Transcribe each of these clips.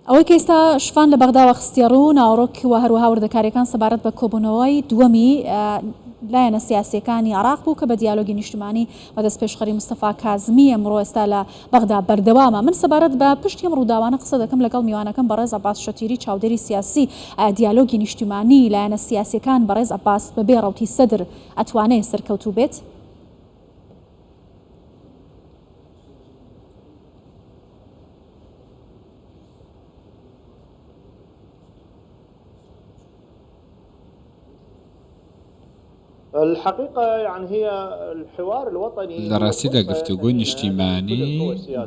ئەوەی کە ئێستا شڤان لە بەغداوە خستیەڕوو، ناوەڕۆک و هەروەها وردەکارییەکان سەبارەت بە کۆبوونەوەی دووەمی لایەنە سیاسییەکانی عێراق بوو کە بە دیالۆگی نیشتمانی بە دەستپێشخەری مستەفا کازمی ئەمڕۆ ئێستا لە بەغدا بەردەوامە. من سەبارەت بە پشتی ئەم ڕووداوانە قسە دەکەم لەگەڵ میوانەکەم بەڕێز عەباس شەتیری چاودێری سیاسی دیالۆگی نیشتیمانی لایەنە سیاسییەکان بەڕێز عەباس بەبێ ڕەوتی سەدر ئەتوانێ سەرکەوتوو بێت؟ لە ڕاستیدا گفتوگۆی نیشتیمانی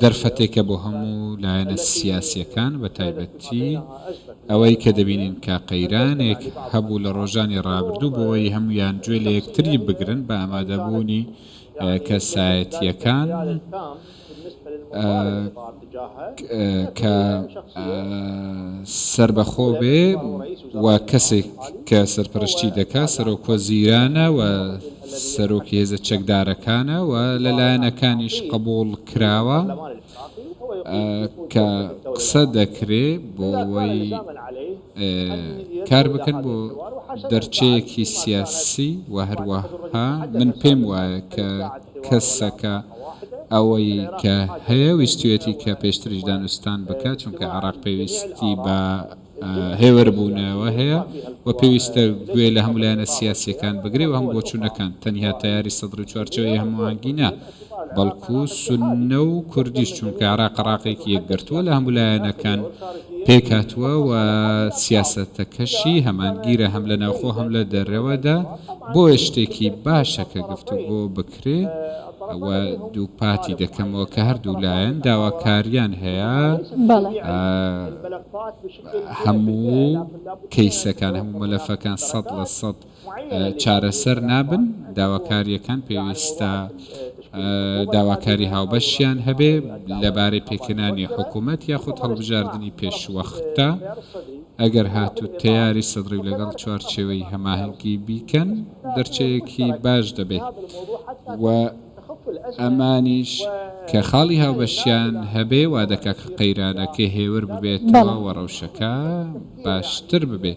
دەرفەتێکە بۆ هەموو لایەنە سیاسییەکان بە تایبەتی ئەوەی کە دەبینین کە قەیرانێک هەبوو لە ڕۆژانی ڕابردوو بۆوەی هەموویان گوێ لە یەکتری بگرن بە ئامادەبوونی کەسایەتییەکان کە سەربەخۆ بێ و کەسێک کە سەرپەرشتی دەکا سەرۆکوەزیرانە و سەرۆکی هێزە چەکدارەکانە و لە لایەنەکانیش قبوڵ کراوە کە قسە دەکرێ بۆ ئەوەی کار بکەن بۆ دەرچەیەکی سیاسی و هەروەها من پێم وایە کە کەسەکە ئەوەی کە هەیە ویستویەتی کە پێشتریش دانوستان بکات چونکە عێراق پێویستی بە هێوربوونەوە هەیە و پێویستە گوێ لە هەموو لایەنە سیاسییەکان بگرێ و هەموو بۆچوونەکان تەنیا تەیاری سەدری و چوارچێوەی هەماهەنگی نا بەڵکو سوننە و کوردیش چونکە عێراق عێراقێکی یەکگرتووە لە هەموو لایەنەکان پێکهاتووە و سیاسەتەکەشی هەمانگیرە هەم لە ناوخۆ هەم لە دەرەوەدا بۆیە شتێکی باشە کە گفتوگۆ بکرێ و دووپاتی دەکەمەوە کە هەردوو لایەن داواکاریان هەیە هەموو کەیسەکان هەموو مەلەفەکان 100% چارەسەر نابن، داواکارییەکان پێویستە داواکاری هاوبەشیان هەبێ لەبارەی پێکهێنانی حکوومەت یاخود هەڵبژاردنی پێشوەختە، ئەگەر هاتوو تەیاری سەدڕی و لەگەڵ چوارچێوەی هەماهەنگی بیکەن دەرچەیەکی باش دەبێ و ئەمانیش کە خاڵی هاوبەشیان هەبێ وادەکا کە قەیرانەکە هێور ببێتەوە و ڕەوشەکە باشتر ببێ.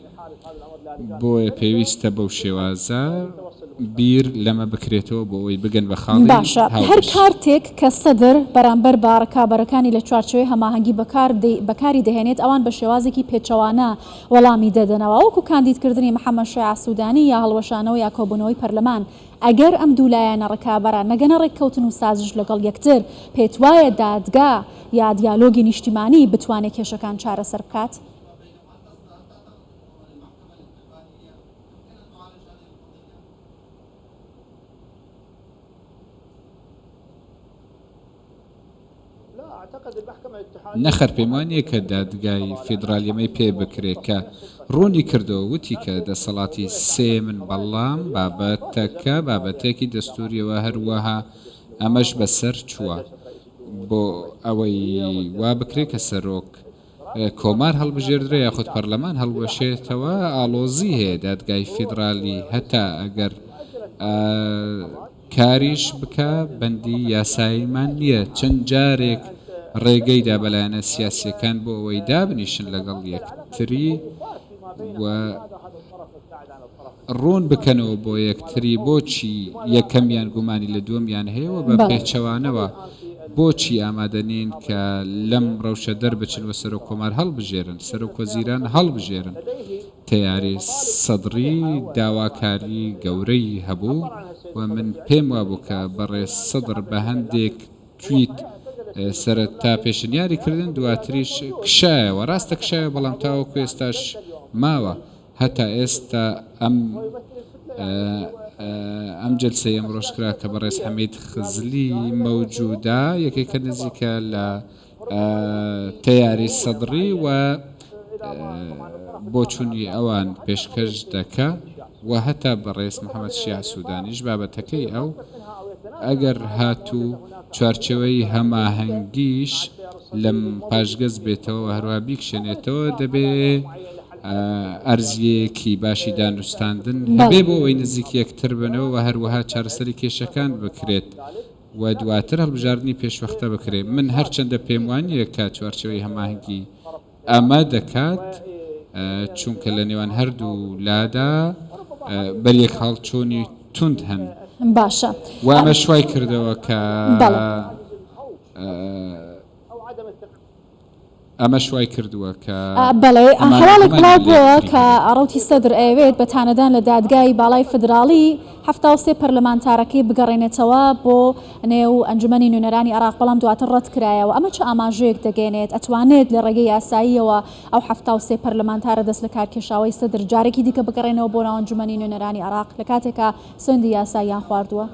بۆیە پێویستە بەو شێوازە بیر لەمە بکرێتەوە بۆ ئەوەی بگەن بە خاڵی باشە هەر هاوبەش. کارتێک کە سەدر بەرامبەر بە ڕکابەرەکانی لە چوارچێوەی هەماهەنگی بەکار بەکاری دەهێنێت ئەوان بە شێوازێکی پێچەوانە وەڵامی دەدەنەوە وەکو کاندیدکردنی محەمەد شیاع سودانی یا هەڵوەشانەوە یا کۆبوونەوەی پەرلەمان ئەگەر ئەم دوو لایەنە ڕکابەرە نەگەنە ڕێککەوتن و سازش لەگەڵ یەکتر پێتوایە دادگا یا دیالۆگی نیشتیمانی بتوانێ کێشەکان چارەسەر بکات؟ نەخەر پێم وا نییە کە دادگای فیدرالی ئەمەی پێ بکرێ کە ڕوونی کردەوە وتی کە دەسەڵاتی سێیەمن بەڵام بابەتەکە بابەتێکی دەستووریەوە هەروەها ئەمەش بەسەر چووە بۆ ئەوەی وا بکرێ کە سەرۆک کۆمار هەڵبژێردرێ یاخود پەرلەمان هەڵبوەشێتەوە ئاڵۆزی هەیە دادگای فیدرالی هەتا ئەگەر کاریش بکا بەندی یاساییمان نییە چەند جارێک ڕێگەی دا بە لایەنە سیاسیەکان بۆ ئەوەی دابنیشن لەگەڵ یەکتری و ڕوون بکەنەوە بۆ یەکتری بۆچی یەکەمیان گومانی لە دووەمیان هەیە و بە پێچەوانەوە بۆچی ئامادە نین کە لەم ڕەوشە دەربچن و سەرۆک کۆمار هەڵبژێرن، سەرۆک وەزیران هەڵبژێرن. تەیاری سەدڕی داواکاری گەورەی هەبوو و من پێم وابوو کە بەڕێز سەدڕ بە هەندێک تویت سەرەتا پێشنیاری کردن دواتریش کشایەوە، ڕاستە کشایەوە بەڵام تاوەکو ئێستاش ماوە. هەتا ئێستا ئەم ئەم جەلسەی ئەمڕۆش کرا کە بەڕێز حەمید خزلی مەوجودە یەکێکە نزیکە لە تەیاری سەدڕی و بۆچوونی ئەوان پێشکەش دەکا و هەتا بەڕێز محەممەد شیاع سوودانیش بابەتەکەی ئەو ئەگەر هاتوو چوارچێوەی هەماهەنگیش لەم پاشگەز بێتەوە هەروە بیکشێنێتەوە دەبێ ئەرزیەیەکی باشی دانوستاندن هەبێ بۆ ئەوەی نزیک یەکتر بنەوە و هەروەها چارەسەری کێشەکان بکرێت و دواتر هەڵبژاردنی پێشوەختە بکرێت. من هەرچەندە پێم وانییە کە چوارچێوەی هەماهەنگی. ئەمە دەکات چونکە لە نێوان هەردوو لادا بەریەکهەڵچوونی توند هەن. باشە. و ئەمەش وای کردەوە کە بەڵێ. ئەمەش وای کردووە کە بەڵێ، ئەمانە هەواڵێک گومانیان بڵاو لە بووەوە یەکتری کە هەبێت. ڕەوتی سەدر ئەیەوێت بە تانەدان لە دادگای باڵای فیدراڵی 73 پەرلەمانتارەکەی بگەڕێنێتەوە بۆ نێو ئەنجومەنی نوێنەرانی عێراق، بەڵام دواتر ڕەتکرایەوە. ئەمە چ ئاماژەیەک دەگەیەنێت؟ ئەتوانێت لە ڕێگەی یاساییەوە ئەو 73 پەرلەمانتارە دەستلەکارکێشاوەی سەدر جارێکی دیکە بگەڕێنەوە بۆ ناو ئەنجومەنی نوێنەرانی عێراق لە کاتێکا سوێندی یاساییان خواردووە؟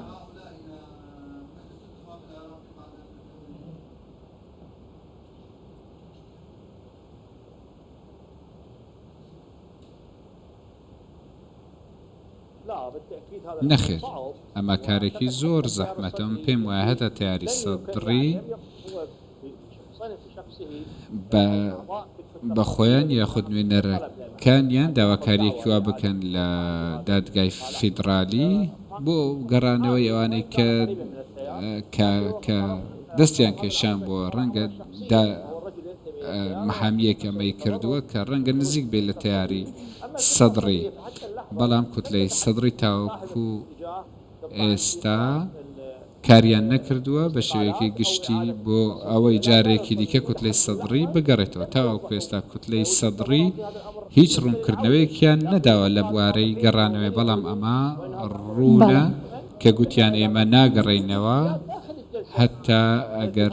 نەخێر ئەمە کارێکی زۆر زەحمەتە من پێم وایە هەتا تەیاری سەدڕی بە بە خۆیان یاخود نوێنەرەکانیان داواکاریەکی وا بکەن لە دادگای فیدرالی بۆ گەڕانەوەی ئەوانەی کە کە کە دەستیان کێشان بۆ ڕەنگە دا محامیەک ئەمەی کردووە کە ڕەنگە نزیک بێت لە تەیاری سەدڕی بەڵام کوتلەی سەدڕی تاوەکو ئێستا کاریان نەکردووە بە شێوەیەکی گشتی بۆ ئەوەی جارێکی دیکە کوتلەی سەدڕی بگەڕێتەوە تاوەکو ئێستا کوتلەی سەدڕی هیچ ڕوونکردنەوەیەکیان نەداوە لە بوارەی گەڕانەوەی بەڵام ئەمە ڕوونە کە گوتیان ئێمە ناگەڕێینەوە هەتا ئەگەر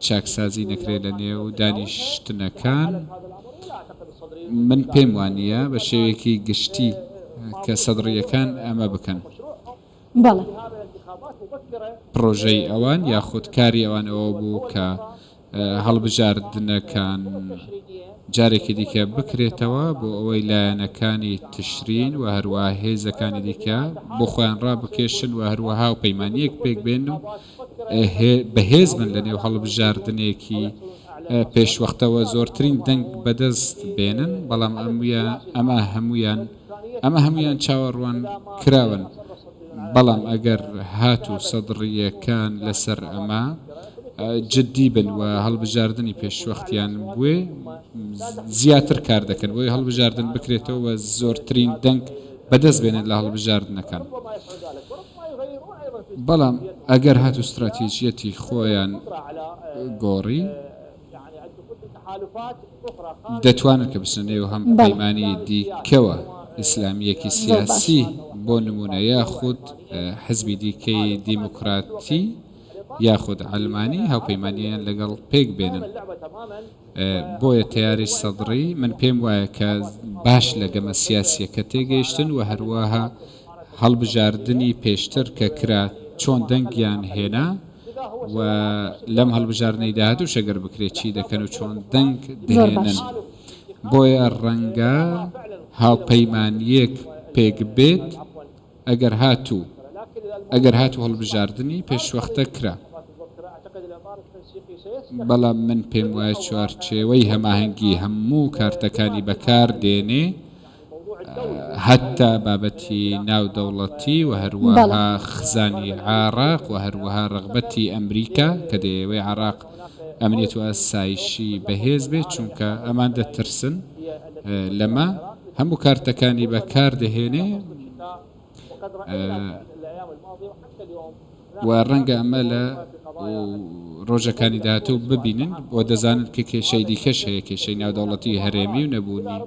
چاکسازی نەکرێت لە نێو دانیشتنەکان، من پێم وانییە بە شێوەیەکی گشتی کە سەدڕییەکان ئەمە بکەن. بەڵێ. پڕۆژەی ئەوان یاخود کاری ئەوان ئەوە بوو کە هەڵبژاردنەکان جارێکی دیکە بکرێتەوە بۆ ئەوەی لایەنەکانی تشرین و هەروەها هێزەکانی دیکە بۆ خۆیان ڕابکێشن و هەروەها هاوپەیمانییەک پێکبێنن و بەهێز بن لە نێو هەڵبژاردنێکی پێشوەختەوە زۆرترین دەنگ بەدەست بێنن، بەڵام ئەمە هەموویان ئەمە هەموویان چاوەڕوان کراون، بەڵام ئەگەر هاتوو سەدڕییەکان لەسەر ئەمە جدی بن و هەڵبژاردنی پێشوەختیان بوێ زیاتر کار دەکەن بۆی هەڵبژاردن بکرێتەوە و زۆرترین دەنگ بەدەست بێنن لە هەڵبژاردنەکان. بەڵام ئەگەر هاتوو ستراتیژیەتی خۆیان گۆڕی، دەتوانن کە بچنە نێو هەمپەیمانی دیکەوە، ئیسلامییەکی سیاسی بۆ نموونە یاخود حزبی دیکەی دیموکراتی یاخود عەلمانی هاوپەیمانییان لەگەڵ پێک بێنن. بۆیە تەیاری سەدڕی من پێم وایە کە باش لە گەمە سیاسییەکە تێگەیشتن و هەروەها هەڵبژاردنی پێشتر کە کرا چۆن دەنگیان هێنا و لەم هەڵبژاردنەی داهاتووش ئەگەر بکرێت چی دەکەن و چۆن دەنگ زۆر باش. دەهێنن. بۆیە ڕەنگە هاوپەیمانییەک پێک بێت ئەگەر هاتوو ئەگەر هاتوو هەڵبژاردنی پێشوەختە کرا. بەڵام من پێم وایە چوارچێوەی هەماهەنگی هەموو کارتەکانی بەکار دێنێ هەتا بابەتی ناودەوڵەتی و هەروەها خزانی عێراق و هەروەها رەغبەتی ئەمریکا کە دەیەوێ عێراق ئەمنیەت و ئاسایشی بەهێز بێت چونکە ئەمان دەترسن لەمە هەموو کارتەکانی بەکار دەهێنێ. و ڕەنگە ئەمە لە ڕۆژەکانی داهاتوو ببینن و دەزانن کە کێشەی دیکەش هەیە، کێشەی ناودەوڵەتی هەرێمی و نەبوونی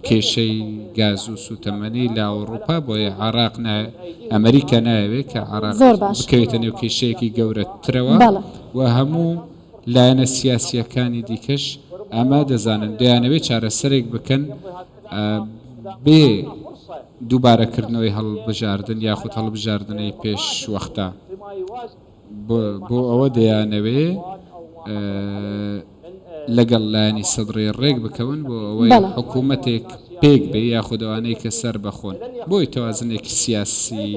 کێشەی گاز و سووتەمەنی لە ئەوڕوپا، بۆیە عێراق ئەمریکا نایەوێت کە عێراق زۆر باش. بکەوێتە نێو کێشەیەکی گەورەترەوە بەڵێ. و هەموو لایەنە سیاسییەکانی دیکەش ئەمە دەزانن، دەیانەوێت چارەسەرێک بکەن بێ دووبارەکردنەوەی هەڵبژاردن یاخود هەڵبژاردنەی پێشوەختە بۆ ئەوە دەیانەوێ لەگەڵ لایەنی سەدڕی ڕێک بکەون بۆ ئەوەی حکوومەتێک پێک بێ یاخود ئەوانەی کە سەر بەخۆن بۆی تەوازنێکی سیاسی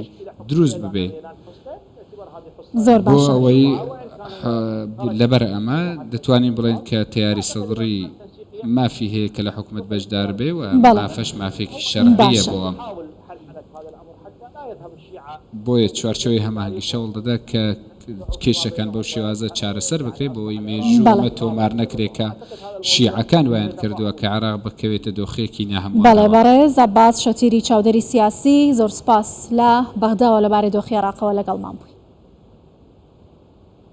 دروست ببێ. زۆر بۆ باشە. ئەوەی لەبەر ئەمە دەتوانین بڵێین کە تەیاری سەدڕی مافی هەیە کە لە حکومەت بەشدار بێ و بەڵێ مافەش مافێکی شەرعییە باشە. بۆ ئەم. بۆیە چوارچێوەی هەماهەنگیش هەوڵ دەدا کە کێشەکان بەو شێوازە چارەسەر بکرێت بۆی مێژوو بەڵێ. ئەمە تۆمار نەکرێت کە شیعەکان وایان کردووە کە عێراق بکەوێتە دۆخێکی بەڵێ ناهەموارەوە. بەڕێز عەباس شەتیری چاودێری سیاسی زۆر سوپاس لە بەغداوە لەبارەی دۆخی عێراقەوە لەگەڵمان بووی.